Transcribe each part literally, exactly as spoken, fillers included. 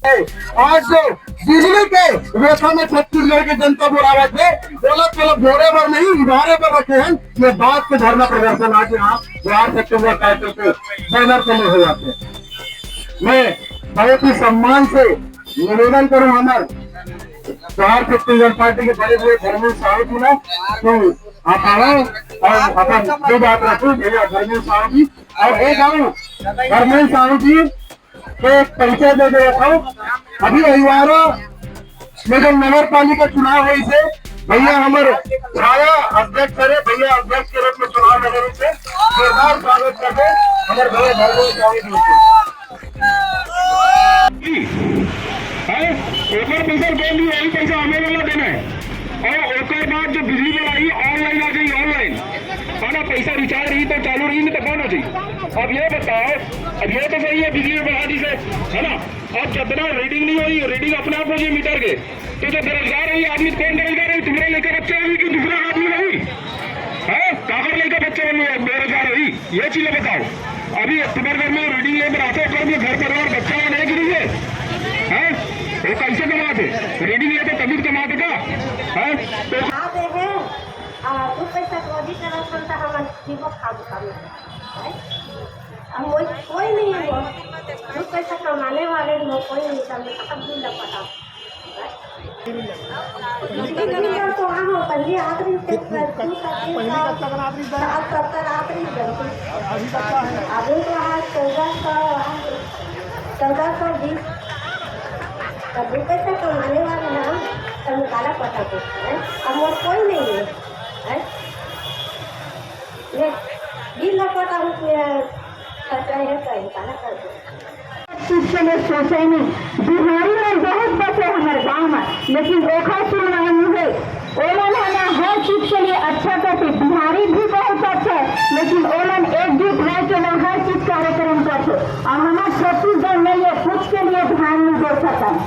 आज जो बिजली के रेखा में छत्तीसगढ़ के जनता बोलावत हे, बोला चलो भोरे भर नहीं, उधारे पर रखे हैं। ये बात के धरना प्रदर्शन आज यहाँ बिहार छत्तीसगढ़ टाइटल के बैनर तले हो जाते हैं। मैं बहुत ही सम्मान से निवेदन करूँ हमारे बिहार छत्तीसगढ़ पार्टी के बड़े बड़े धर्मेश साहू जी ने, तो आप आओ और अपन जो बात रखो भैया धर्मेश साहू जी, और एक आओ धर्मेश साहू जी के एक परिचय दे दे रखो। अभी रविवार में जब नगर पालिका चुनाव हुई से भैया हमर छाया अध्यक्ष करे, भैया अध्यक्ष के रूप में चुनाव लड़े से जोरदार स्वागत करते हमारे भैया धर्मेश साहू जी को। हैं? ओकर पैसा दे दी, वही पैसा हमें वाला देना है। और ओकर बाद जो बिजली बिल आई, ऑनलाइन आ जाई, ऑनलाइन। है ना, पैसा रिचार्ज रही तो चालू रही, नहीं तो बंद हो जाई। अब ये बताओ, अब ये तो सही है, बिजली बिल बढ़ा दी से, है ना? अब जितना रीडिंग नहीं हुई, रीडिंग अपने आप हो जाए मीटर के, तो जो बेरोजगार है, ये आदमी कौन बेरोजगार है? तुम्हारे लेकर बच्चे होगी कि दूसरा आदमी नहीं है? काकर लेकर बच्चे होंगे बेरोजगार होगी? ये चीजें बताओ। अभी तुम्हारे घर में रीडिंग लेकर आते हो, घर में घर परिवार बच्चा नहीं कि नहीं है? हैं? वो कैसे कमाते? रीडिंग लेते तभी तो कमाते का? हैं? तो आते हैं, आ, दू पैसा के रोजी करत हन त हमन जीवो खाबो कम। हैं? अब मोर कोई नहीं है, दू पैसा कमाने वाले मोर कोई नहीं, सब सब दिन लपटा। तो हम पहले आखिरी से पहली कक्षा का आखिरी साल, साल तक आखिरी जब अभी तक का है। अभी तो आज चौदह सौ, चौदह सौ बीस। तब भी पैसा कमाने वाले ना, तब निकाला पता को, हैं? अब मोर कोई नहीं है, हैं? ये भी ना पता हूँ कि खर्चा है, तो निकाला कर दो। कुछ के लिए सोचे नहीं। बिहारी मन बहुत बसे हमर गांव में, लेकिन ओखर सुनवाई नहीं है। ओमन ह ना हर चीज के लिए अच्छा करथे, बिहारी भी बहुत अच्छा है, लेकिन ओमन एकजुट होके ना हर चीज कार्यक्रम करथे, और हमर छत्तीसगढ़ में ये कुछ के लिए ध्यान नहीं दे सकन।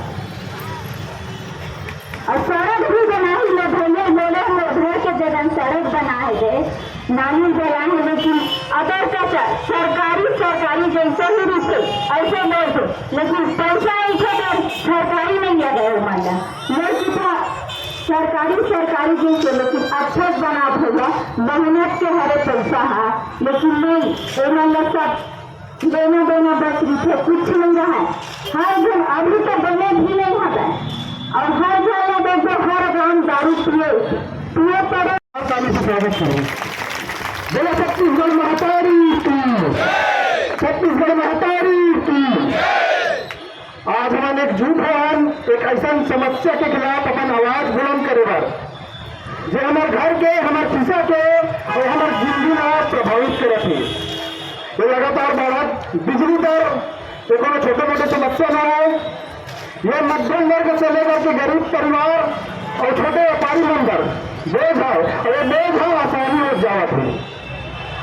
और सड़क भी बनाही ले भैया, बोले मोर घर के जगह सड़क बनाए दे, नाली जला है, लेकिन अदर कचर सरकारी, सरकारी जैसे ही रुके ऐसे बोल दो, लेकिन पैसा एक तो सरकारी नहीं आ गए माला, ये कितना सरकारी, सरकारी जैसे, लेकिन अच्छा बना भैया, मेहनत के हरे पैसा है, लेकिन नहीं, ये मतलब सब लेना देना बस रुपये कुछ नहीं रहा है। हर जन अभी तो बने भी नहीं हवे, और हर जन ला देखो, हर गांव दारू पिए, पिए पड़े। ताली से स्वागत करो। बोलो छत्तीसगढ़ महतारी की, छत्तीसगढ़ महतारी की। आज हमन एकजुट होन एक ऐसन समस्या के खिलाफ अपन आवाज बुलंद करे बर, जे हमर घर के, हमर खिसा के और हमर जिंदगी ला प्रभावित करत हे। ये लगातार बढ़त बिजली दर ये कोनो छोटे मोटे समस्या ना है। ये मध्यम वर्ग से लेकर के गरीब परिवार और छोटे व्यापारी मन बर बोझ है, और ये बोझ है आसानी हो जावत है।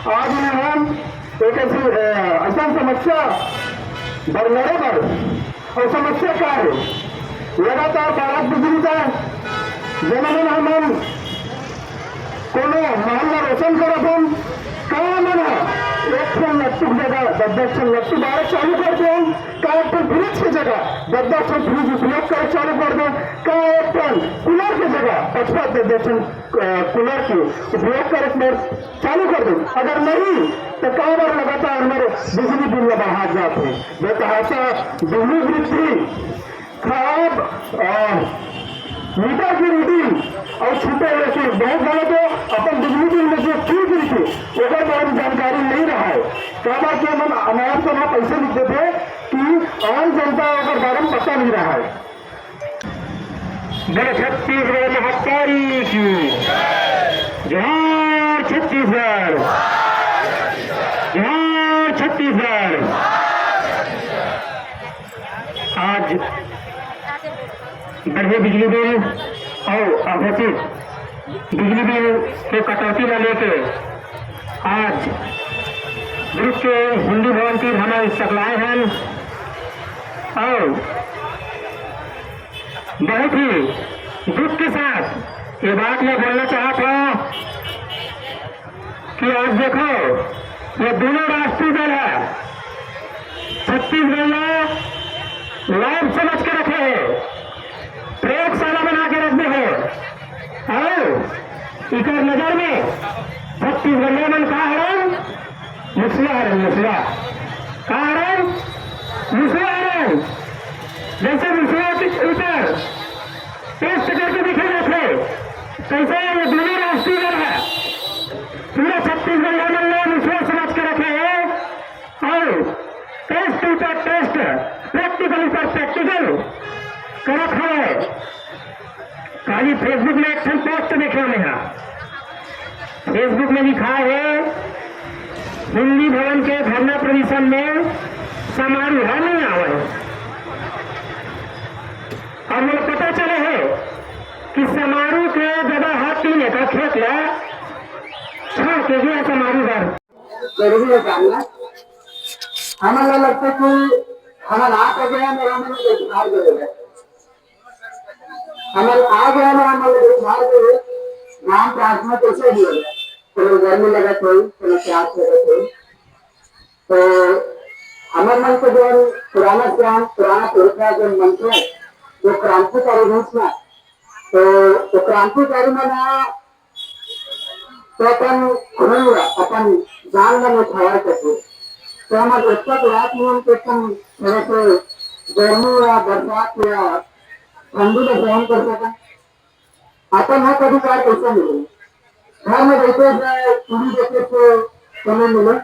आज हमन एक ऐसी, अ, ऐसा समस्या बर लड़े बर, और समस्या का है? लगातार बाढ़त बिजली का, जेमा मन हमन कोनो महल ला रोशन करत हन, का मन ह एक ठन लट्टू के जगह दस दस ठन लट्टू बारे चालू कर दे, का एक ठन फ्रिज के जगह दस दस ठन फ्रिज उपयोग करे चालू कर दे, का एक ठन कूलर के जगह पाँच पाँच दस दस ठन, अ, कूलर के उपयोग करे बर चालू कर दे? अगर नहीं, तो का बर लगातार हमर बिजली बिल ला बढ़ात जात हे? बेतहाशा बिजली वृद्धि, खराब, अ, मीटर की रीडिंग और छूटे हुए शुल्क बहुत गलत है। अपन बिजली बिल में जो शुल्क रखे, ओकर बारे में जानकारी नहीं रहा है। काबर के मन अनाप शनाप पैसे लिख देते हैं कि आम जनता ओकर बारे में पता नहीं रहा है। बोलो छत्तीसगढ़ महतारी की, जोहार छत्तीसगढ़, जोहार छत्तीसगढ़। आज बढ़े बिजली बिल और अघोषित बिजली बिल के कटौती ला लेके आज दुर्ग के हिंदू भवन तीर हमन सकलाए हन और बहुत ही दुख के साथ ये बात मैं बोलना चाहत हूँ कि आज देखो, ये दोनों राष्ट्रीय दल है, छत्तीसगढ़ ला लैब समझ के रखे हे, प्रयोगशाला बना के रख दे हे। अउ इकर नजर में छत्तीसगढ़िया मन का हरन? मुसवा हरन, मुसवा। का हरन? मुसवा हरन। जैसे मुसवा के ऊपर टेस्ट करके देखे जाथे, तैसे ये दूनों राष्ट्रीय दल हे, पूरा छत्तीसगढ़िया मन ला मुसवा समझ के रखे हे। अउ टेस्ट ऊपर टेस्ट, प्रैक्टिकल ऊपर प्रैक्टिकल करत हवय। काली Facebook में एक ठन पोस्ट देखे मैं हा। Facebook में लिखा हे, हिंदी भवन के धरना प्रदर्शन में समारू ह नइ आवय। अउ मोला पता चले हे कि समारू के ददा ह तीन एकड़ खेत ला छोड़ के गे हे समारू घर। जरूरी हे जानना। हमन ला लगथे कि हमन आ तो गए हन, हमन ला बिहार गए हन। हमन आ गए हन, हमन ला बिहार गए। नाम प्रार्थना कैसे हुए? कोनो गर्मी लगत होई, कोनो प्यास लगत होई। तो हमर मन के जो पुराना ज्ञान, पुराना पुरखा जो मन के जो क्रांतिकारी रहिस ना, तो वो क्रांतिकारी मन ह तो अपन खून ला, अपन जान ला न्योछावर करथे। तो हमर एकता के रात में हम तो अपन थोड़ा से गर्मी या बरसात या ठंडी ला सहन कर सकन। अपन हक अधिकार कैसे मिले? घर में बैठे से टीवी देखे से समय मिले।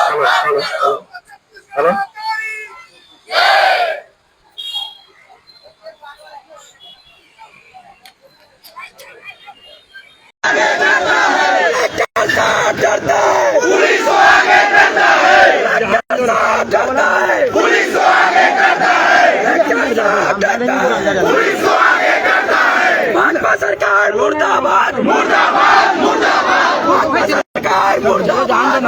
Hello, hello, hello, hello. Bhajpa सरकार मुर्दाबाद, मुर्दाबाद, मुर्दाबाद। भाजपा सरकार मुर्दाबाद।